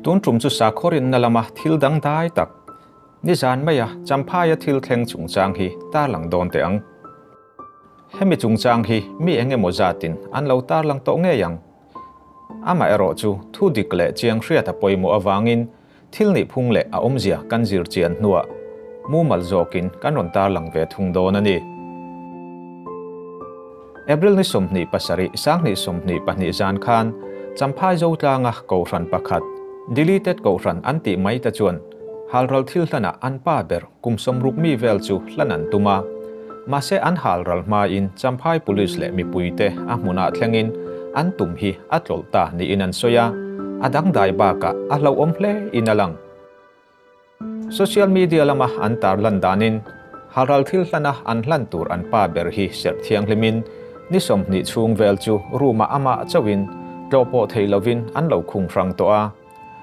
Tun tum chu sakhaw rinna lama thil dangdai tak, nizan maia Champhaia thil thleng chungchang hi tarlang dawn teh ang. Hemi chungchang hi mi eng emaw zatin an lo tarlang tawh ngei ang. Amaherawhchu thu dik leh chiang hriat a pawimawh avangin thil nihphung leh a awmzia kan zir chian hnuah mumal zawkin kan rawn tarlang ve thung dawn a ni. April ni 27, 2022 zan khan Champhai Zotlanga Kohhran pakhat, Deleted Kohhran an tih mai te chuan halral thil hlanah an pa ber kum 60 mi vel chu hlan an tum a. Mahse an halral hmain Champhai Police leh mipuite a hmunah thlengin an tum hi a tlawlh ta niin an sawi a, a dangdai bakah a hlauhawm hle in a lang. Social media lama an tarlan danin halral thil hlana an hlan tur an pa ber hi serh thianghlimin ni 20 chhung vel chu room-ah amah chauhin tlawh pawh thei lovin an lo khung hrang tawh a.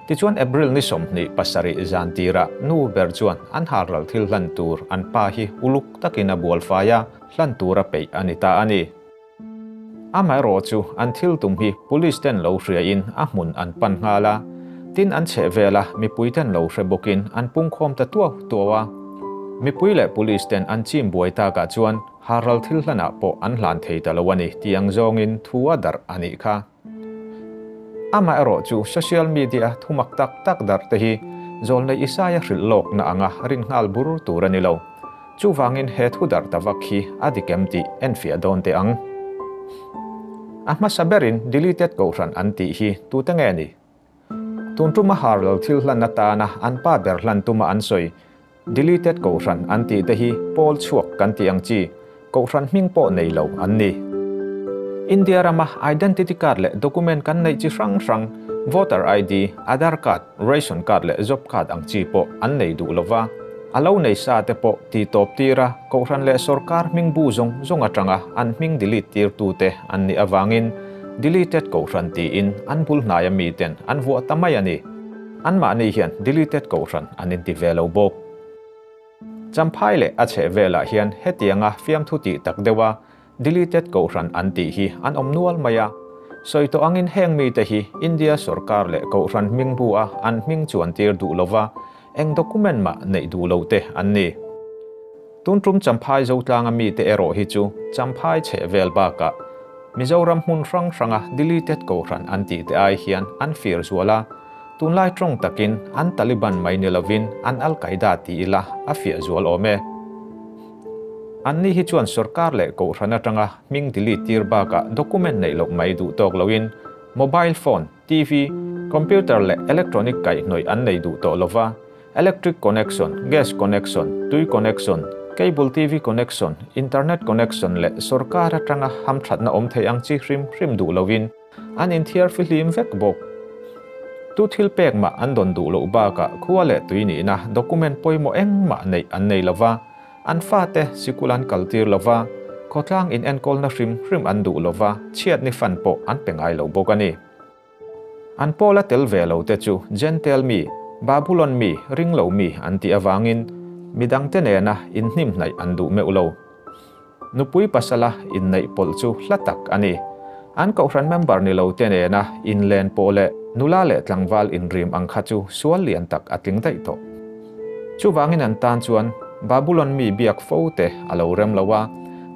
Tichuan April ni 27 zan tirah nu ber chuan an halral thil hlan tur an pa hi uluk takin a bual fai a, hlan tur a peih a ni ta a ni. Amaherawh chu an thil tum hi police ten lo hriain a hmun an pan nghal a, tin an chheh vel a mipui ten lo hre bawkin an pungkhawm ta tuau tuau a. Mipui leh police ten an chim buai takah chuan halral thil hlanah pawh an hlan thei ta lo a ni tih ang zawngin thu a darh a nih kha. Amaherawh chu social media thumak tak tak darh te hi Zawlnei Isaia hrilh lawkna anga rin nghal bur tur a ni lo. Chuvangin he thu darh ta vak hi a dik em tih enfiah dawn teh ang. A hmasa berin deleted kohhran an tih hi tute nge ni? Tun tuma har lo thil hlan atana an pa ber hlan tuma an sawi deleted kohhran an tih te hi pawl chhuak kan tih ang chi kohhran hming pawh nei lo an ni. India rama identity card leh document kan neih chi hrang hrang voter ID, Aadhaar card, ration card leh job card ang chi pawh an nei duh lova, a lo nei sa te pawh ti tawp tira kohhran leh sorkar hming bu zawng zawng atanga an hming delete tir tute an nih avangin deleted kohhran tiin an bul hnaia miten an vuah ta mai a ni. Anmahni hian deleted kohhran an inti ve lo bawk. Champhai leh a chheh velah hian hetianga fiamthu tih tak deuha deleted kohhran an tih hi an awm nual mai a. Sawi tawh angin heng mite hi India sorkar leh kohhran hming bu a an hming chuan tir duh lova eng document mah neih duh lo te an ni. Tun tum Champhai Zotlanga mite erawh hi chu Champhai chheh vel bakah Mizoram hmun hrang hranga deleted kohhran an tih te ai hian an fir zual a, tunlai tawng takin an Taliban mai ni lovin an Al-Qaeda ti ila a fiah zual awm e. Anni hi chuan sorkar leh kohhran atanga hming delete tir bakah document neih loh mai duh tawk loin mobile phone, TV, computer leh electronic kaihhnawih an nei duh tawh lova, Electric connection, gas connection, tui connection, cable TV connection, internet connection leh sorkar atanga hamthatna awm thei ang chi hrim hrim duh loin an inthiar fihlim vek bawk. Tu thil pek mah an dawn duh loh bakah khua leh tui nihna document pawimawh engmah neih an nei lova, an fate sikul an kaltir lova, khawtlang inenkawlna hrim hrim an duh lova, chhiatni fan pawh an pe ngai lo bawk a ni. An pawla tel ve lo te chu Jentail mi, Babulon mi, ring lo mi an tih avangin midangte nena inhnimhnaih an duh meuh lo. Nupui pasala inneih pawlh chu hla tak a ni. An kohhran member ni lo te nena inlen pawh leh nula leh tlangval inrim ang kha chu sual lian tak a tling daih tawh. Chuvangin an tan chuan Babulon mi biak fo te a lo rem lo a,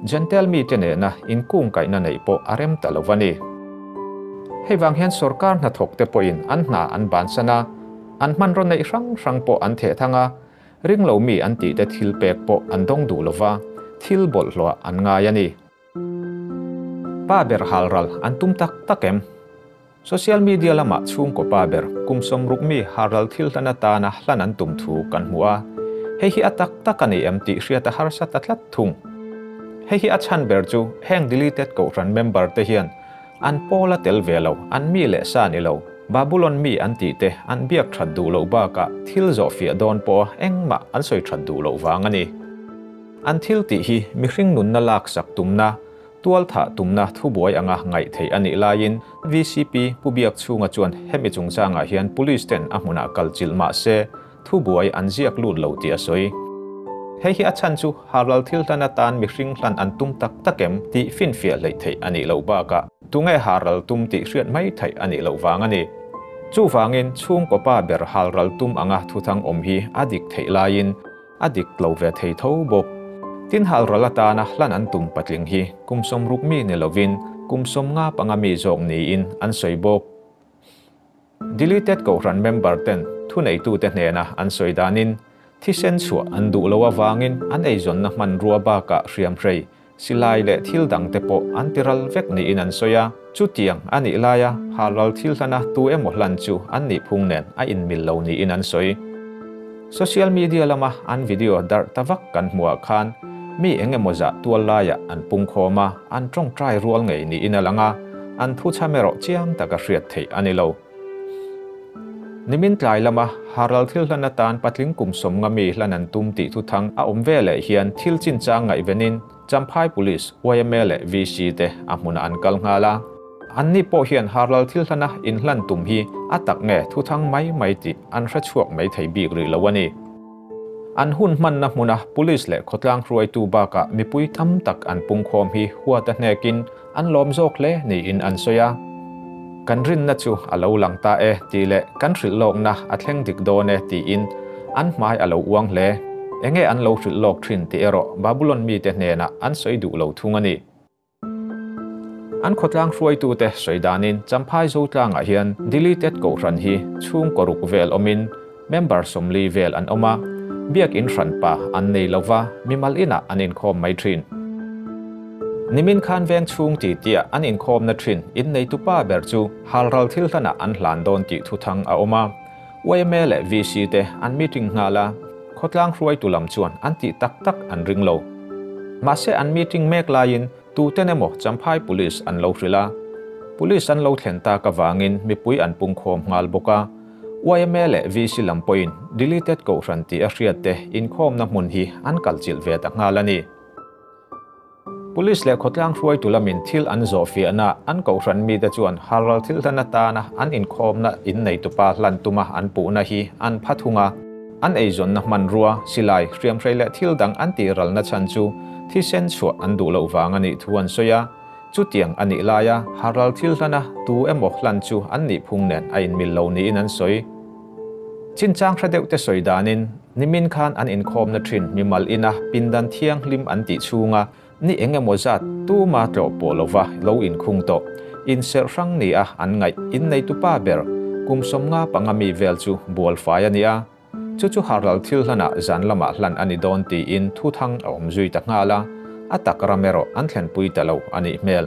Jentail mite nena inkungkaihna neih pawh a rem ta lo a ni. Hei vang hian sorkar hnathawk te pawhin an hna an bansan a, an hmanraw neih hrang hrang pawh an theh thang a, ring lo mi an tih te thil pek pawh an dawng duh lo va, thil bawlhhlawh an ngai a ni. Pa ber halral an tum tak tak em? Social media lamah chhungkaw pa ber kum 60 mi halral thil hlan atana hlan an tum thu kan hmu a, hei hi a tak tak a ni em tih hriat a harsa ta tlat thung. Hei hi a chhan ber chu heng deleted kohhran member te hian an pawl a tel ve lo, an mi leh sa ni lo, Babulon mi an tih te an biak that duh loh bakah thil zawh fiah dawn pawha engmah an sawi that duh loh vang a ni. An thil tih hi mihring nunna laksak tumna, tual thah tumna thubuai anga ngaih theih a nih laiin VCP Pu Biakchhunga chuan hemi chungchangah hian Police ten a hmunah kal chilh mah se thubuai an ziak lut lo tih a sawi. Hei hi a chhan chu halral thil hlan atan mihring hlan an tum tak tak em tih finfiah hleih theih a nih loh bakah tunge halral tum tih hriat mai theih a nih loh vang a ni. Chuvangin chhungkaw pa ber halral tum anga thuthang awm hi a dik theih laiin a dik lo ve thei tho bawk. Tin halral atana hlan an tum patling hi kum 60 mi ni lovin kum 55 mi zawk niin an sawi bawk. Deleted Kohhran member ten thuneitute hnena an sawi danin thisen chhuah an duh lo avangin an eizawnna hmanrua bakah hriamhrei silai leh thil dangte pawh an tiral vek niin an sawi a. Chutiang a nih laia halral thil hlana tu emaw hlan chu an nih phung nen a inmil lo niin an sawi. Social media lama an video darh ta vak kan hmuhah khan mi eng emaw zah tual laiah an pungkhawm a, an tawngtai rual ngei niin a lang a, an thuchham erawh chiang taka hriat theih a ni lo. Nimin tlai lama halral thil hlan atan patling kum 50 mi hlan an tum tih thuthang a awm veleh hian thil chinchang ngaihvenin Champhai Police, YMA leh VC te a hmunah an kal nghal a. Anni pawh hian halral thil hlana inhlan tum hi a tak nge thuthang mai mai tih an hre chhuak mai thei bik rih lo a ni. An hun hmanna hmuna Police leh khawtlang hruaitu bakah mipui tam tak an pungkhawm hi huat a hnekin an lawm zawk hle niin an sawi a. Kan rinna chu a lo lang ta e tih leh kan hrilh lawkna a thleng dik dawn e tiin an hmai a lo uang hle. Enge an lo hrilh lawk thin tih erawh Babulon mite hnenah an sawi duh lo thung a ni. An khawtlang hruaitute sawi danin Champhai Zotlangah hian Deleted Kohhran hi chhungkaw ruk vel awmin member 40 vel an awm a, biakin hranpa an nei lova mimal inah an inkhawm mai thin. Nimin khan veng chhung ti tia an inkhawmna thin inneitupa ber chu halral thil hlanah an hlan dawn tih thuthang a awm a. YMA leh VC te an meeting nghal a, khawtlang hruaitu lam chuan an tih tak tak an ring lo. Mahse an meeting mek laiin tuten emaw Champhai Police an lo hrilh a. Police an lo thlen tak avangin mipui an pungkhawm nghal bawk a. YMA leh VC lam pawhin Deleted Kohhran tih a hriat te inkhawmna hmun hi an kalchilh ve ta nghal a ni. Police leh khawtlang hruaitu lamin thil an zawh fiahna an kohhran mite chuan halral thil hlan atana an inkhawmna inneitupa hlan tuma an puhna hi an pha thung a. An eizawnna hmanrua, silai, hriamhrei leh thil dang an tihralna chhan chu thisen chhuah an duh loh vang a nih thu an sawi a. Chutiang a nih laia halral thil hlana tu emaw hlan chu an nih phung nen a inmil lo niin an sawi. Chinchang hre deuh te sawi danin nimin khan an inkhawmna thin mimal ina pindan thianghlim an tih chhunga ni eng emaw zat tuma tlawh pawh lova lo inkhung tawh inserh hrang ni a an ngaih inneitupa ber kum 55 mi vel chu bual fai a ni a. Chu chu halral thil hlanah zan lamah hlan a ni dawn tiin thuthang a awm zui ta nghal a, a tak ram erawh an thlenpui ta lo a nih hmel.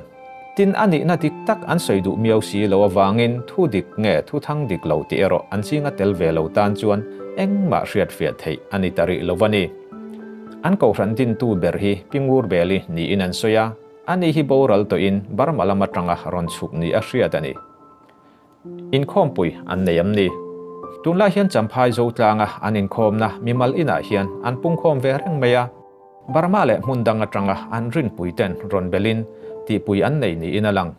Tin a nihna dik tak an sawi duh miau si lo avangin thu dik nge thuthang dik lo tih erawh an zinga tel ve lo tan chuan engmah hriat fiah theih a ni ta rih lo a ni. An kohhran dintu ber hi Pingur Beli niin an sawi a, ani hi boral tawhin Burma lam atanga rawn chhuk ni a hriat a ni. Inkhawmpui an nei am ni. Tunlai hian Champhai Zotlanga an inkhawmna mimal inah hian an pungkhawm ve reng mai a. Burma leh hmun dang atanga an rinpui ten rawn belin tihpui an nei niin a lang.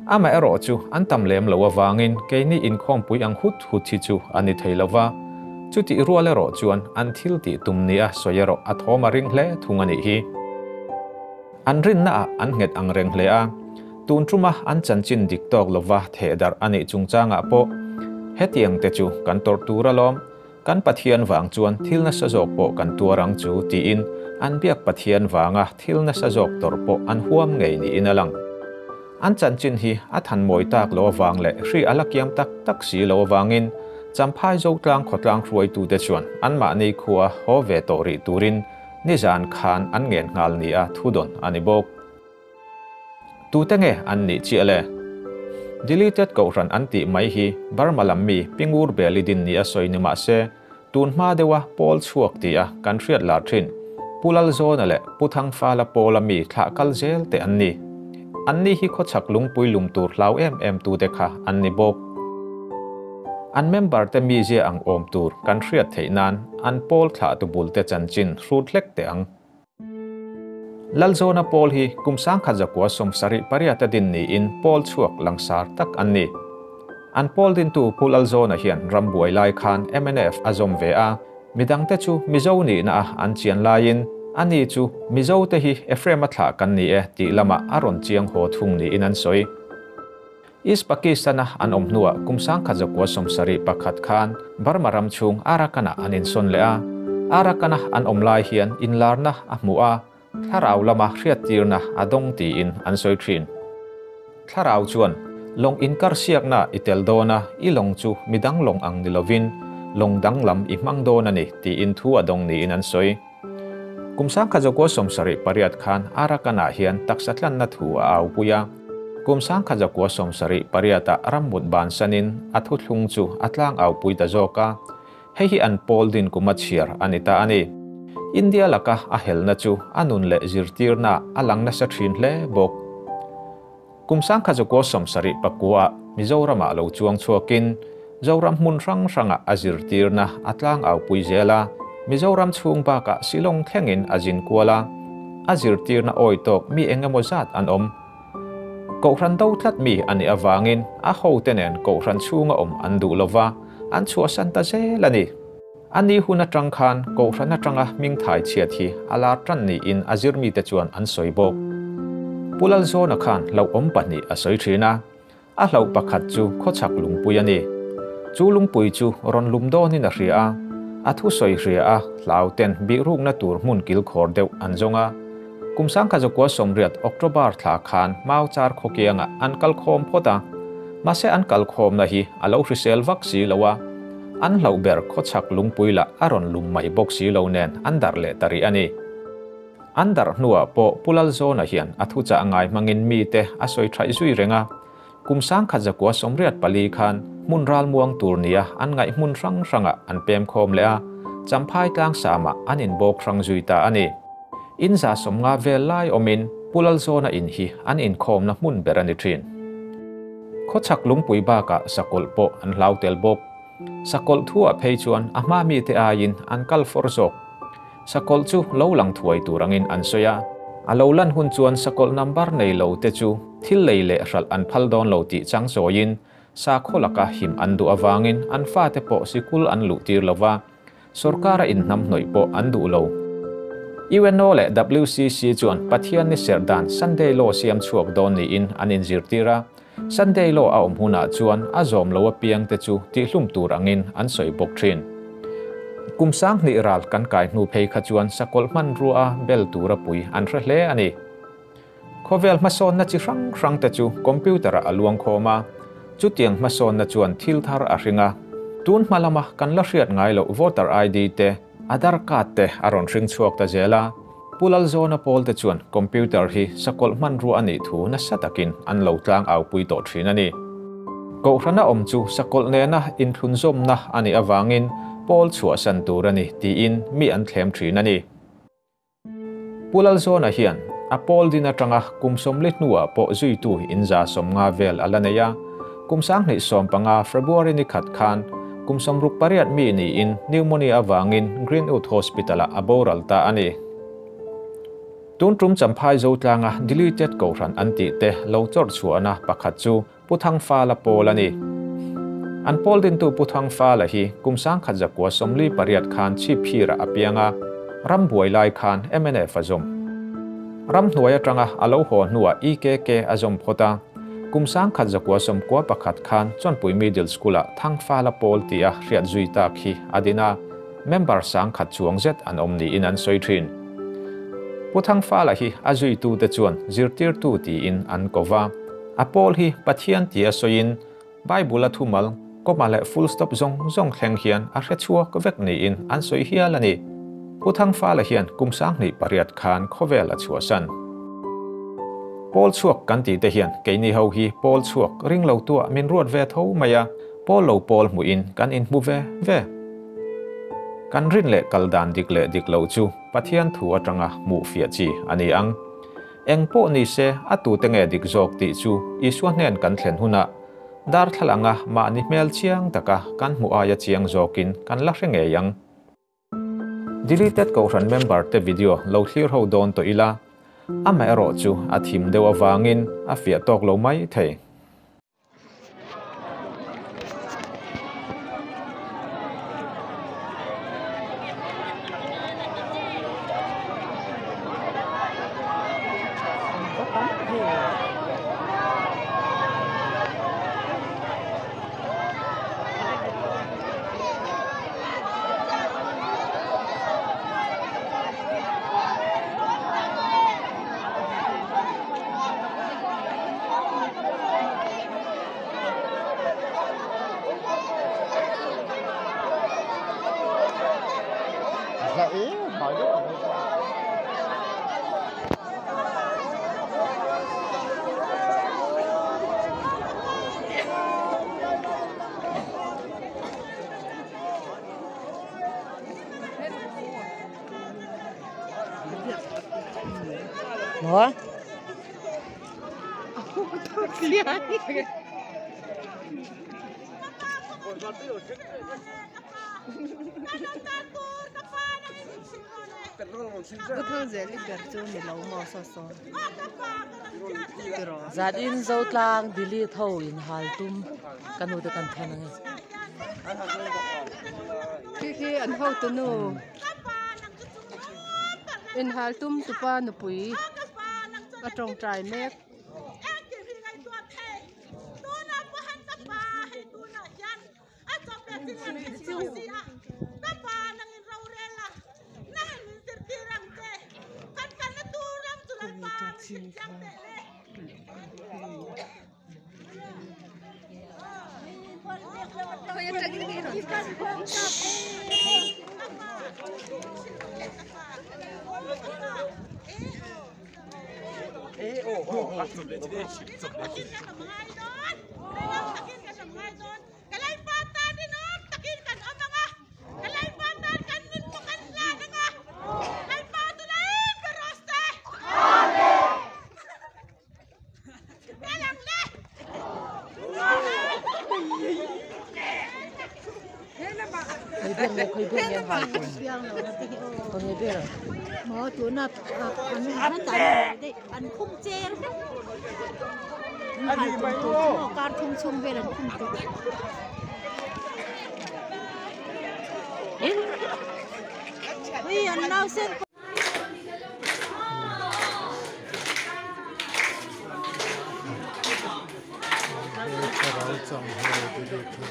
Amah erawh chu an tam lem lo avangin keini inkhawmpui ang hut hut hi chu a ni thei lova. Chutih rual erawh chuan an thil tih tum nia sawi erawh a thawm a ring hle thung a nih hi. An rinna ah an nghet ang reng hle a, tun tuma an chanchin dik tawk lova theh darh a nih chungchangah pawh hetiang te chu kan tawrh tur alawm, kan Pathian vang chuan thil nasa zawk pawh kan tuar ang chu tiin an biak Pathian vanga thil nasa zawk tawrh pawh an huam ngei niin a lang. An chanchin hi a than mawi tak lo avang leh hri a la kiam tak tak si lo avangin Champhai Zotlang khawtlang hruaitute chuan anmahni khua haw ve tawh rih turin nizan khan an ngen nghal ni a thudawn a ni bawk. Tute nge an nih chiah le? Deleted Kohhran an tih mai hi Burma lam mi Pingur Beli din ni a sawi ni mah se, tun hma deuha pawl chhuak ti a kan hriat lar thin. Pu Lalzawna leh Pu Thangfala pawla mi thlah kal zel te an ni. An ni hi khawchhak lungpui lum tur hlau em em tute kha an ni bawk. An member te mi zia ang awm tur kan hriat theih nan an pawl thlah tu bul te chanchin hrut hlek te ang. Lalzawna pawl hi kum 1978 din niin pawl chhuak langsar tak an ni. An pawl din tu Pu Lalzawna hian rambuai lai khan MNF a zawm ve a, midang te chu Mizo ni na a an chian laiin ani chu Mizo te hi Ephraim a thlah kan ni e tih lama a rawn chiang haw thung niin an sawi. East Pakistan-a an awm hnuah kum 1971 khan Burma ram chhung Arakan-ah an insawn leh a. Arakan-a an awm lai hian inlarna a hmu a, thlarau lama hriattirna a dawng tiin an sawi thin. Thlarau chuan lawng inkarsiakna i tel dawn a, i lawng chu midang lawng ang ni lovin lawng danglam i hmang dawn a ni tiin thu a dawng niin an sawi. Kum 1978 khan Arakan-ah hian taksa tlanna thu a aupui a. Kum 1978-ah rammut bansanin a thuthlung chu a tlang aupui ta zawk a. Hei hi an pawl din kuma chhiar a ni ta a ni. India laka a helna chu a nun leh zirtirna a lang nasa thin hle bawk. Kum 1979-ah Mizoramah lo chuang chhuakin Zoram hmun hrang hrangah a zirtirna a tlang aupui zel a, Mizoram chhung bakah Shillong thlengin a zin kual a, a zirtirna awi tawk mi eng emaw zat an awm. Kohhran do tlat mi a nih avangin a hote nen kohhran chhunga awm an duh lova, an chhuahsan ta zel a ni. A ni hun atang khan kohhran atanga hming thai chhiat hi a lar tan niin a zirmite chuan an sawi bawk. Pu Lalzawna khan hlauhawm pahnih a sawi thin a, a hlauh pakhat chu khawchhak lungpui a ni. Chu lungpui chu rawn lum dawnin a hria a, a thusawi hria a hlauten bihrukna tur hmun kilkhawr deuh an zawng a. Kum 1980 October thla khan Mau char khawkiangah an kalkhawm phawt a, mahse an kalkhawmna hi a lo hrisel vak si lo a, an hlauh ber khawchhak lungpui lah a rawn lum mai bawk si lo nen an darh leh ta rih a ni. An darh hnuah pawh Pu Lalzawna hian a thuchah ngai hmangin mite a sawi thaih zui reng a, kum 1984 khan hmun ralmuang tur nia an ngaih hmun hrang hrangah an pem khawm leh a, Champhai tlangsama an inbawk hrang zui ta a ni. In za sawmnga vel lai awmin Pu Lalzawna in hi an inkhawmna hmun ber a ni thin. Khawchhak lungpui bakah sakawlh pawh an hlau tel bawk. Sakawlh thuah phei chuan a hma mite aiin an kal fawr zawk. Sakawlh chu lo lang thuai tur angin an sawi a, a lo lan hun chuan sakawlh number nei lo te chu thil lei leh hralh an phal dawn lo tih chang sawiin sakhaw laka him an duh avangin an fate pawh sikul an luh tir lo va, sorkara inhnamhnawih pawh an duh lo. UNO leh WCC chuan Pathian ni serh dan Sunday Law siam chhuak dawn niin an inzirtir a, Sunday Law a awm hunah chuan a zawm lo apiangte chu tihlum tur angin an sawi bawk thin. Kum 2000 ral kan kai hnu phei kha chuan sakawlh hmanrua a bel tura pui an hre hle a ni. Khawvel hmasawnna chi hrang hrangte chu computer-ah a luang khawm a, chutiang hmasawnna chuan thil thar a hring a. Tun hma lama kan la hriat ngai loh voter ID te, Aadhaar card te a rawn hring chhuak ta zel a. Pu Lalzawna pawlte chuan computer hi sakawlh hmanrua a nih thu nasa takin an lo tlang aupui tawh thin a ni. Kohhrana awm chu sakawlh nena inthlunzawmna a nih avangin pawl chhuahsan tur a ni tiin mi an thlem thin a ni. Pu Lalzawna hian a pawl din atanga kum 40 hnuah pawh zuitu inza 50 vel a la nei a, kum 2015 February ni khat khan kum 68 mi niin pneumonia avangin Greenwood Hospital-ah a boral ta a ni. Tun tum Champhai Zotlanga deleted kohhran an tih te lo chawrh chhuahna pakhat chu Pu Thangfala pawl a ni. An pawl dintu Pu Thangfala hi kum 1948 khan Chhipphirah a piang a, ram buai lai khan MNF a zawm. Ram hnuai atanga a lo haw hnuah EKK a zawm phawt a, kum 1991 khan Chawnpui Middle School-ah Thangfala pawl tia hriat zui tak hi a din a, member 1000 chuang zet an awm niin an sawi thin. Pu Thangfala hi a zuitute chuan zirtirtu tiin an ko va. A pawl hi Pathian tia sawiin Bible a thumal comma leh full stop zawng zawng thleng hian a hre chhuak vek niin an sawi hial a ni. Pu Thangfala hian kum 2008 khan khawvel a chhuahsan. Pawl chhuak kan tih te hian keini ho hi pawl chhuak ring lo tuah min ruat ve tho mai a, pawl lo pawl hmuhin kan inhmu ve ve. Kan rin leh kal dan dik leh dik lo chu Pathian thu atanga hmuh fiah chi a ni ang. Eng pawh ni se a tute nge dik zawk tih chu Isua hnen kan thlen hunah darthlalanga mahni hmel chiang taka kan hmuh aia chiang zawkin kan la hre ngei ang. Deleted kohhran member te video lo thlir ho dawn tawh ila, amaherawh chu a thim deuh avangin a fiah tawk lo mai thei. Maw? Zanin Zotlang delete ho in hal tum ka nu te kan thawn ange. Khi khi an hotu nu in hal tum tupa nupui a tawngtai mek. Khoi ber nge khoi ber nge hal tum khaw nge ber Maw tuna an an khum cher vek an hal tum tur chu maw kar thum chhung vel an khum tawh. Ui an nausen pawh. Thlarau chang ho delete ho.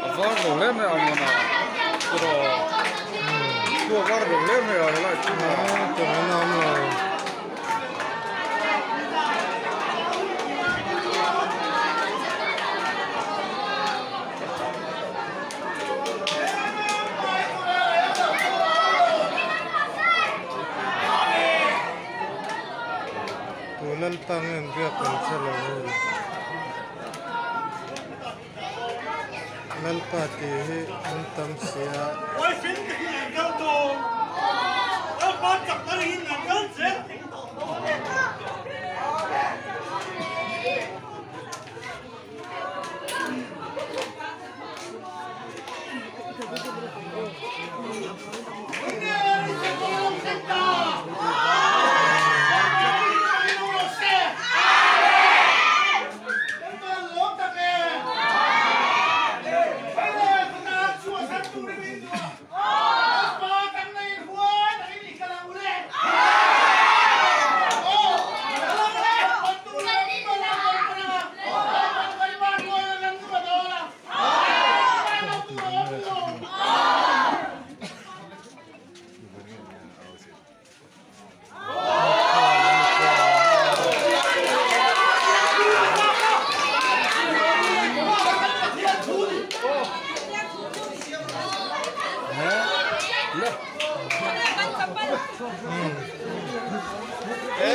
A var lo hle mai a mawna erawh chu a var lo hle mai a helai chhungah. Tu Lalpa nge an biak ang che lo u. Lalpa tih hi an tam si a.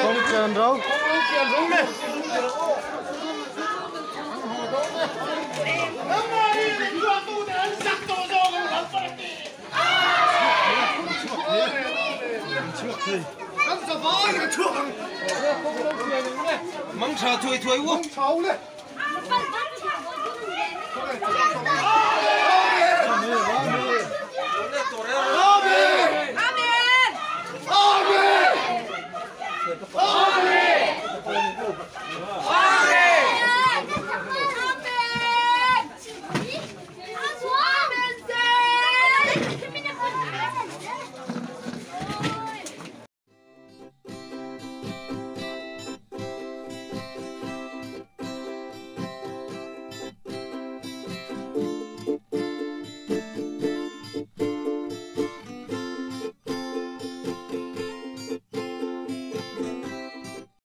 Kawng chian ro. Mang tha thui thui u.